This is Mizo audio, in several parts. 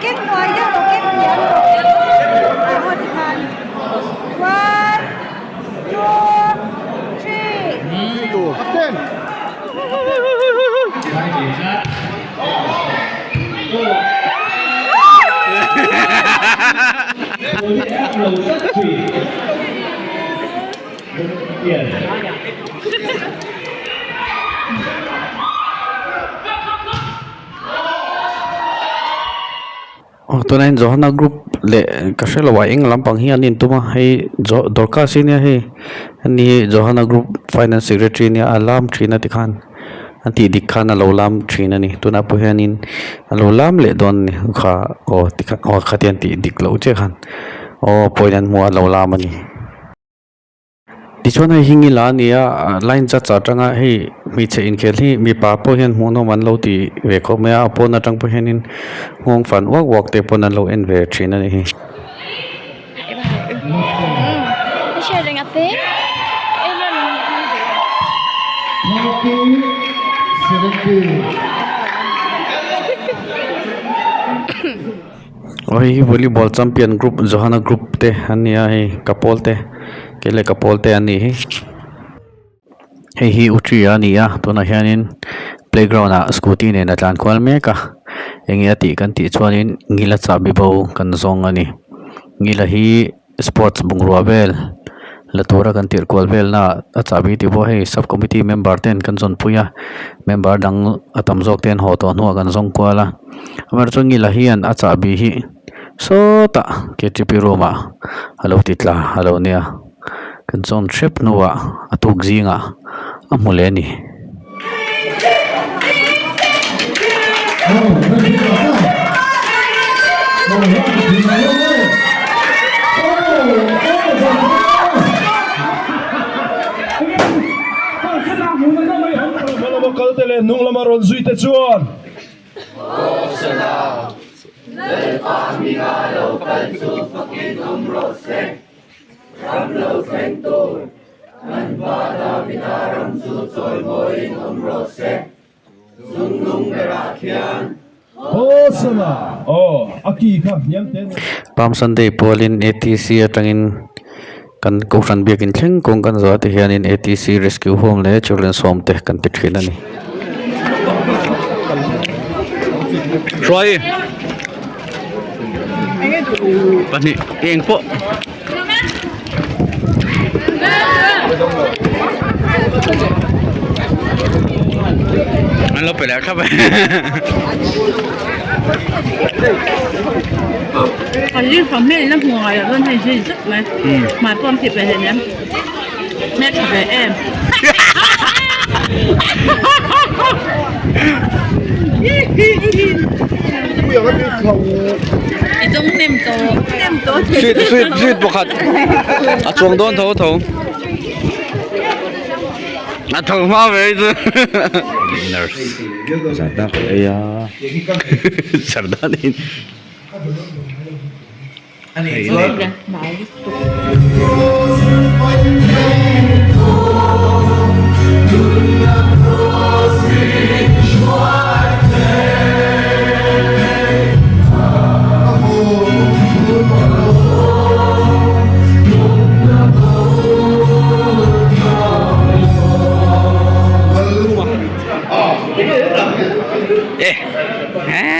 Keng hnuai deuh rawh, keng hniam rawh. Aw tikhan. One, two, three. Captain! Aw tunah hian Johana group leh ka hre lo a eng lampang hi an intum a hei jo dorcas hi nia hei ani hi Johana group finance secretary ania a lam thin a tikhan a tih dik khan a lo lam thin a ni tunah pawh hianin a lo lam leh dawn a ni kha aw tikhan aw khatiang tih dik loh chiah khan aw point an hmuh a lo lam a ni. Tichuan hei hi ngila a ni a line judge atanga hei hmeichhe inkhel hi mipa pawh hian hmuhnawm an lo ti ve khawp mai a a pawn atang pawh hianin nghawng fan uak uak te pawn an lo en ve thin a ni hi. Aw hei hi volleyball champion group Johana group te an ni a hei ka pawl te kei leh ka pawl te an nih hi hei hi u tri a ni a tunah hianin playground ah scooty nen a tlan kual mek a enge a tih kan tih chuanin ngila chahbi bo kan zawng a ni ngila hi sports bungrua vel la tura kan tirh kual vel na a chahbi tih pawh hei sub committee member ten kan zawn pui a member dang a tam zawk te an haw tawh hnuah kan zawng kual a amaherawhchu ngila hian a chahbi hi sawtah k t p room ah a lo ti tla a lo nia kan zawn hrep hnuah a tuk zingah a hmu leh a ni. Hmalama kalte leh hnunglama rawn zuite chuan. Kan Pa Davida ram chu chawimawiin awm rawh se, chungnung berah khian. Hosana! Aw, a ki kha hniam te ni. Palm Sunday pualin ATC atangin kan Kohhran biakin thleng kawng kan zawh te hianin ATC Rescue Home leh Children's Home te kan ti thin a ni. Hruai pahnih eng pawh. An lo pe leh thlap e. An rin fang hmel in a hmu ngai loh dawn hei zui zet mai. Hmai pawh an phih ve hlei nem. Hmel tha ve em. I dawng hnem tawh. Sweet sweet sweet pakhat a chuang dawn tho tho. A tho hma ve hi chu. Nurse zarda ka ei a zarda niin.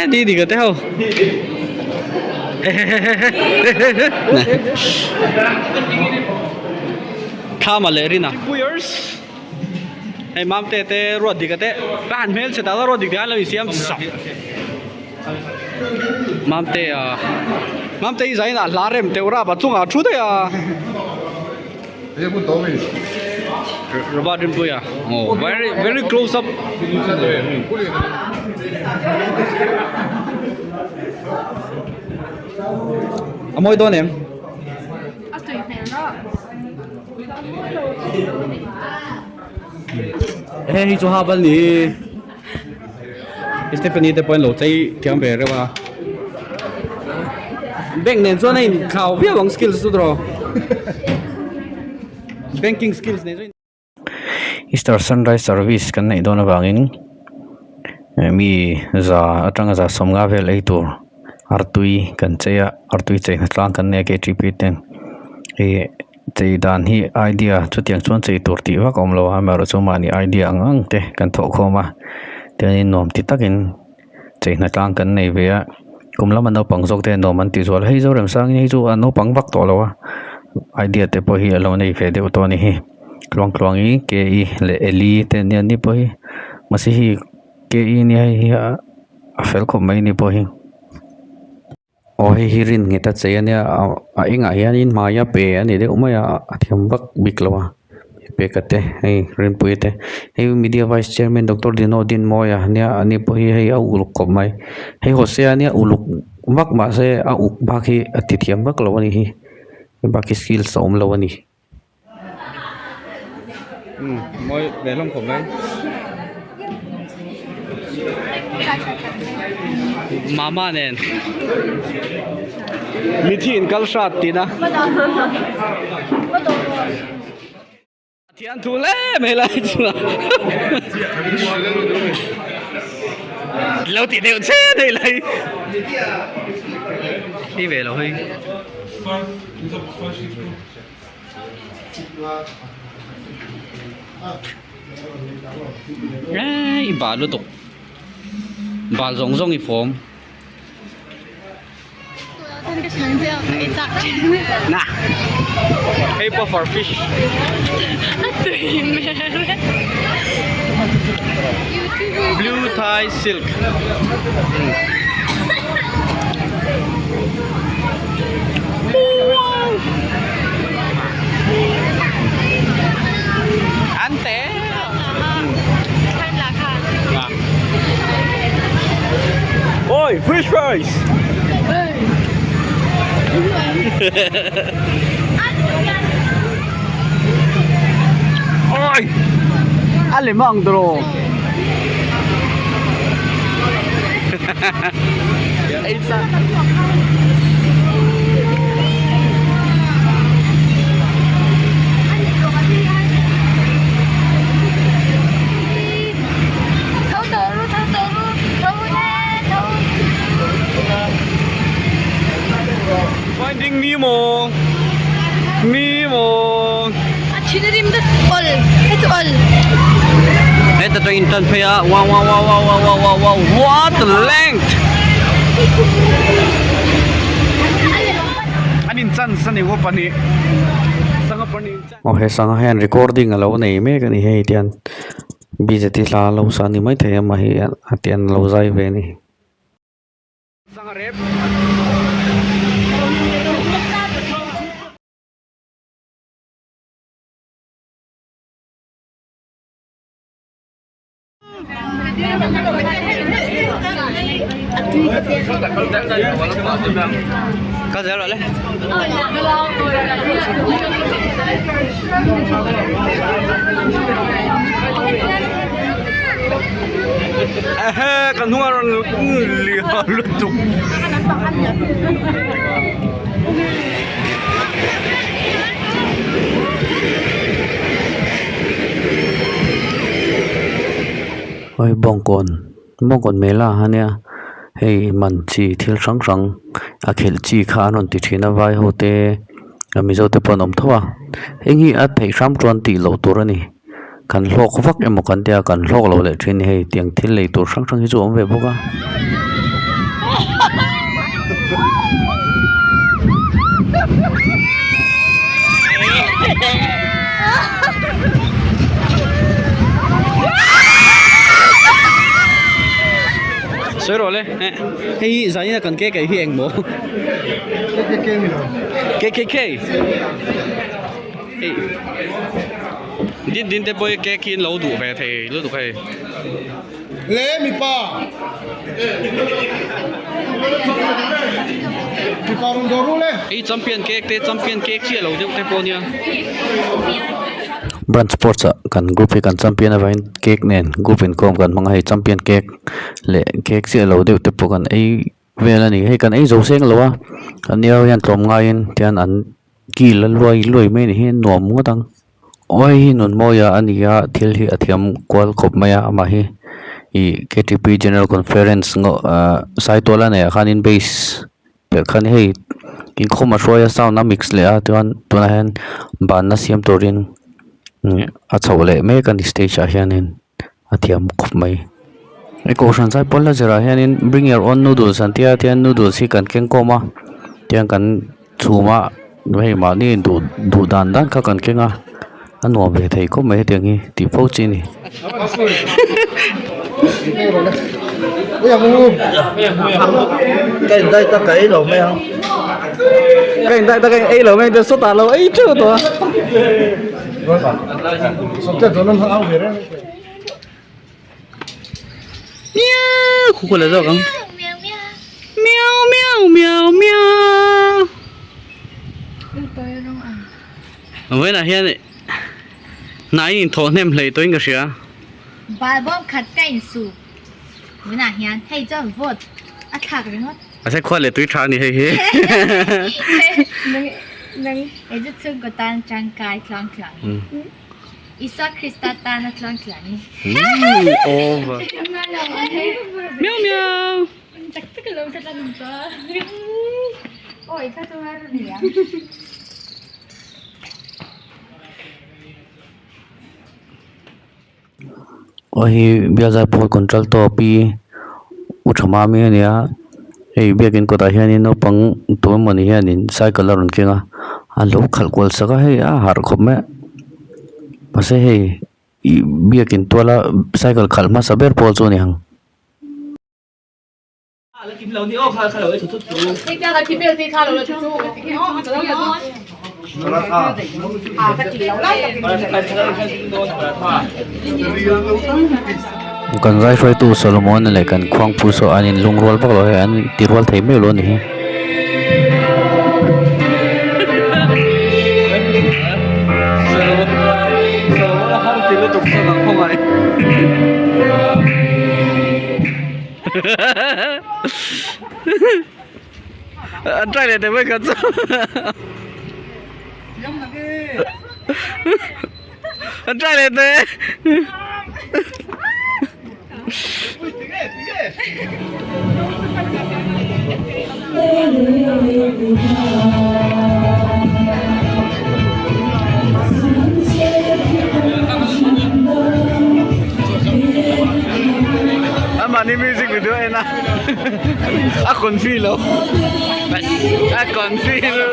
Đi đi cái theo Thlam a leh rin a hei mam te te ruat dik a te ka han hmel chhe tak a ruat dik te khan lo insiam sak mam te a mam te hi zain ah hla rem teuh rap a chungah a thu daih a Robert Rinpuia aw very very close up a mawi dawn em hei hi chu ha bal ni Stephanie te pawh an lo chei thiam ve reuh a bank nen chuan a inthlau viau ang skills chu tawh banking skills nen chuan Easter sunrise service kan neih dawn avangin mi za atanga za sawmnga vel ei tur. Artui kan chei a artui chei hnatlang kan nei a ktp ten ih chei dan hi idea chutiang chuan chei tur tih vak a awm lo a amaherawhchu mahni idea ang ang te kan thawh khawm a tiangin nuam ti takin chei hnatlang kan nei ve a kum lama naupang zawk te nuam an tih zual a hei Zoremsang hi chu a naupang vak tawh lo a idea te pawh hi a lo nei ve deuh tawh a ni hi Tluangtluangi ke i leh Eli te an nia ni pawh hi mahse hei ke i nia hei hi a fel khawp mai ni pawh hi aw hei hi rin nghet a chei a nia a engah hianin hmai a pe a ni deuh mai a a thiam vak bik lo a peka te hei rinpuia te hei media vice chairman doctor Dino Dinmawia nia ani pawh hi hei a uluk khawp mai hei Hosea nia uluk vak mahse a uk bak hi a ti thiam vak lo a ni hi hei bak hi skills a awm lo a ni. Mawi ve hlawm khawp mai mama nen mithi in kal hrat tihna thian thu hle mai lai chungah lo ti deuh che thei lai hi ve lo hei. I bal lutuk bal zawng zawng i fawm hei puffer fish blue thai silk. An te Oi, fish fries! Oi! A lem ang tiraw? Finding Nemo Nemo Heta tangin tan phei a wow wow wow wow wow wow wow wow what a length An in chance a ni aw pahnih sangha pahnih in chance Aw he sangha hian recording a lo nei mek a ni hei tian bjt hla a lo sa ni maithei a mahhi a tian a lo zai ve a ni. Sangha rep. Kal zel rawh le. Ehe ka hnung a rawn lian lutuk. Hei bawngkawn bawngkawn mela ania hei man chi thil hrang hrang a khelh chi kha an rawn ti thin a vai ho te a mizo te pawh an awm tho a heng hi a theih hram chuan tih loh tur a ni kan hlawk vak emaw kan tia kan hlawk loh leh thin hei tiang thil lei tur hrang hrang hi chu a awm ve bawk a. Sawi rawh le hei hi zanin a kan cake ei hi eng maw KKK ni lo KKK hei din din te pawh hi cake hi an lo duh ve thei lutuk hei. Le mipa mipa rawn dawr ru le. Hei champion cake te champion cake chiah lo deuh te pawh ania. Branch sports ah kan group hi kan champion avangin cake nen group inkhawm kan hmang a hei champion cake leh cake chiah lo deuh te pawh kan ei vel a ni hei kan ei zo seng lo a an ni ho hian tlawm ngaiin tihian an kil a luai luai mai a ni hi a nuam ngawt ang aw hei hi nun mawi a a ni a thil hi a thiam kual khawp mai a amah hi. Ih K T P general conference ahh saitual a neih ah khanin base perh kha ni hei inkhawm a hruai a sound a mix leh a chuan tunah hian banna siam turin a chhoh leh mek a ni stage ah hianin a thiam khawp mai. Hei kohhran zai pawl la zirah hianin bring your own noodles an tia tian noodles hi kan keng khawm a tiang kan chhum a hei mahni duh duh dan dan kha kan keng a a nuam ve thei khawp mai hetiang hi tih fo chi a ni. Vawiinah hian hna in inthawh hnem hlei tawhin ka hria. Balbawm khat ka insu tunah hian hei chuan vote a thlak ringawt. Mahse khua leh tui tha a ni hei hi. Nang hei chu chhungkaw tan tangkai tluang tluang. Isua Krista tana tluang tluang ni. Over. Miau miau. Aw hi bial zaipawl contractor pi u tha mami a ni a hei biakin kawtah hianin naupang tu emawni hianin cycle a rawn keng a a lo khalh kual sak a hei a harh khawp mai a mahse hei ih biakin tuala cycle khalh hmasa ber pawh chu a ni ang. Kan zai hruaitu Solomon-a leh kan khuangpu saw an in lungrual vak lo hei an ti rual thei meuh lo a ni hi. An try leh teh mai khat chu. An try leh teh. Amahni music video a en a a confi lo a confi lo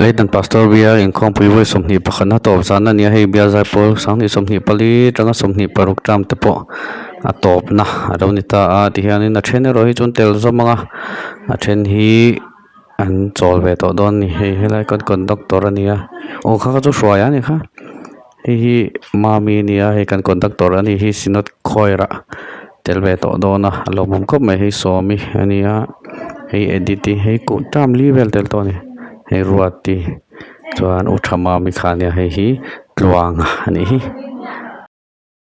Leitan pastor bial inkhawmpui vawi 21 a tawp zan a ni a hei bial zai pawl 2024 atanga 26 term te pawh a tawpna a lo ni ta a tihianin a then erawh hi chuan tel zawm ang a a then hi an chawl ve tawh dawn a ni hei helai kan conductor a ni a aw kha kha chu hruai a ni kha hei hi mami a ni a hei kan conductor a ni hi synod choir ah tel ve tawh dawn a a lawmawm khawp mai hei sawmi a ni a hei edit i hei kuh term li vel tel tawh a ni hei ruati chuan u tha mami kha a nia hei hi tluanga a nih hi.